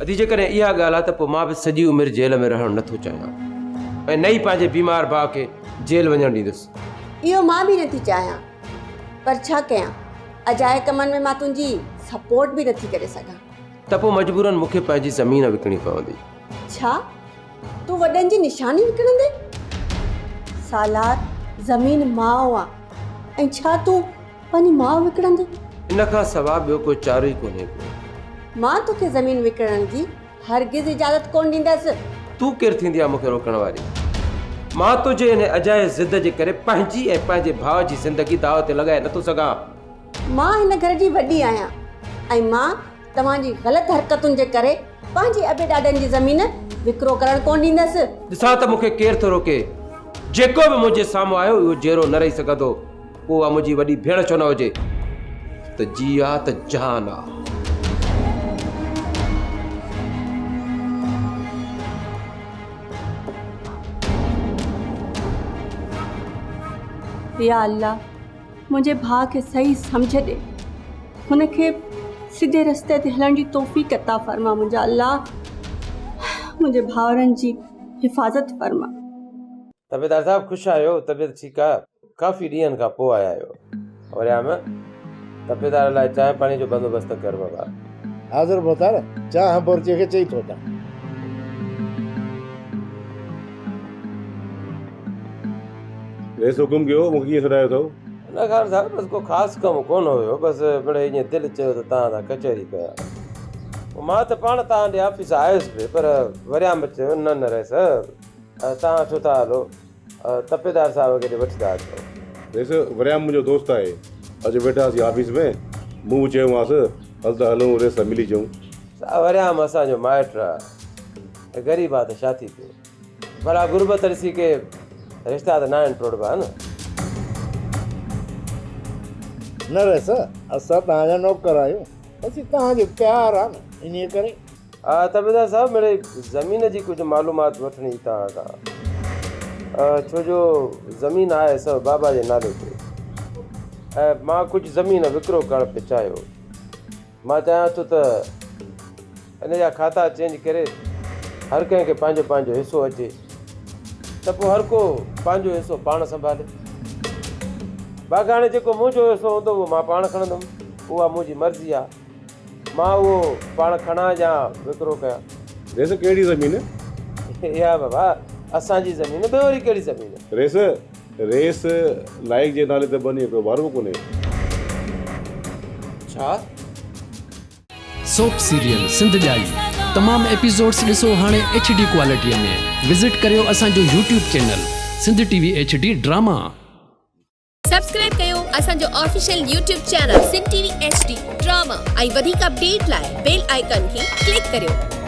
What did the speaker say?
ادي جيڪڏهن اها ڳالهه آ ته پوء مان به سڄي عمر جيل ۾ رهڻ نه ٿو چاهيان ۽ نه ئي پنهنجي بيمار ڀاء کي جيل وڃڻ ڏيندس. اهو مان به نه ٿي چاهيان پر ڇا ڪيان اجائي ڪمن ۾ مان تنهنجي سپورٽ به نه ٿي ڪري سگهان. ته پوء مجبورن مون کي پنهنجي زمين وڪڻي پوندي. ڇا؟ تون وڏن جي نشاني وڪڻندين؟ سالار، زمين ماء آ ۽ ڇا تون پنهنجي ماء وڪڻندين؟ ان کان سوا ٻيو ڪو چارو ئي ڪونهي ڪو. مان توکي زمين وڪڻڻ جي هرگز اجازت ڪونه ڏيندس. تون ڪير ٿيندي آ مون کي روڪڻ واري؟ مان تنهنجي ان اجائي ضد جي ڪري پنهنجي ۽ پنهنجي ڀاء جي زندگي داء تي لڳائي نٿو سگهان. مان هن گهر جي وڏي آهيان ۽ مان توهان جي غلط حرڪتن جي ڪري پنهنجي ابي ڏاڏن جي زمين وڪرو ڪرڻ ڪونه ڏيندس. ڏسان ته مون کي ڪير ٿو روڪي. جيڪو به منهنجي سامهون آيو اهو جيئرو نه رهي سگهندو. پوء اها منهنجي وڏي ڀيڻ ڇو نه هجي. ته جي آ ته جهان آ. يا الله! منهنجي ڀاء کي صحيح سمجهه ڏي، هن کي سڌي رستي تي هلڻ جي توفيق عطا فرما، منهنجا الله منهنجي ڀائرن جي حفاظت فرما. تپيدار صاحب خوش آهيو طبيعت ٺيڪ آ ڪافي ڏينهن کان پوء آيا آهيو وريام تپيدار لاء چانهه پاڻي جو بندوبست ڪر بابا. حاضر ڀوتار چانهه بورچي کي چئي ٿو اچان. رئيس حڪم ڪيو، مون کي ڪيئن سڏايو اٿو؟ نه خان صاحب بس ڪو خاص ڪم ڪونه هيو بس مڙئي ائين دل چيو ته توهان سان ڪچهري ڪيان. پوء مان ته پاڻ توهان ڏي آفيس آيس به پر وريام چيو نه نه رئيس توهان ڇو ٿا هلو تپيدار صاحب کي ڏي وٺي ٿا اچو. رئيس وريام منهنجو دوست آهي اڄ ويٺا هئاسين آفيس ۾ مون به چيومانس هل ته هلون رئيس سان ملي اچون. صاحب وريام اسان جو مائٽ آهي غريب آهي ته ڇا ٿي پيو. ڀلا غربت ڏسي ڪي رشتا ته ناهن ٽوڙبا نه. نه رئيس اسان توهان جا نوڪر آهيون بس هي توهان جو پيار آهي نه انهيء ڪري. ها تپيدار صاحب مڙئي زمين جي ڪجهه معلومات وٺڻي هئي توهان کان ڇو جو زمين آهي سو بابا جي نالي تي ۽ مان ڪجهه زمين وڪرو ڪرڻ پئي چاهيو. مان چاهيان ٿو ته ان جا کاتا چينج ڪري هر ڪنهن کي پنهنجو پنهنجو حصو اچي ته پوء هر ڪو پنهنجو حصو پاڻ سنڀالي. باقي هاڻي جيڪو منهنجو حصو هوندو اهو مان پاڻ کڻندم، اها منهنجي مرضي آهي، مان اهو پاڻ کڻان يا وڪرو ڪيان. ريس ڪهڙي زمين؟ اها بابا اسان جي زمين، ٻيو وري ڪهڙي زمين؟ ريس ريس لائق جي نالي تي ٻنيء ڪو وارو ڪونهي. ڇا؟ سوپ سيريل سنڌ ڄائي تمام ايپيسوڊس ڏسو هاڻي ايڇ ڊي ڪوالٽي ۾ وزٽ ڪريو اسان جو YouTube channel Sindh T V H D drama. Subscribe ڪيو اسان جو official YouTube channel Sindh T V H D drama ۽ وڌيڪ اپڊيٽ لاء بيل آئيڪان کي ڪلڪ ڪريو.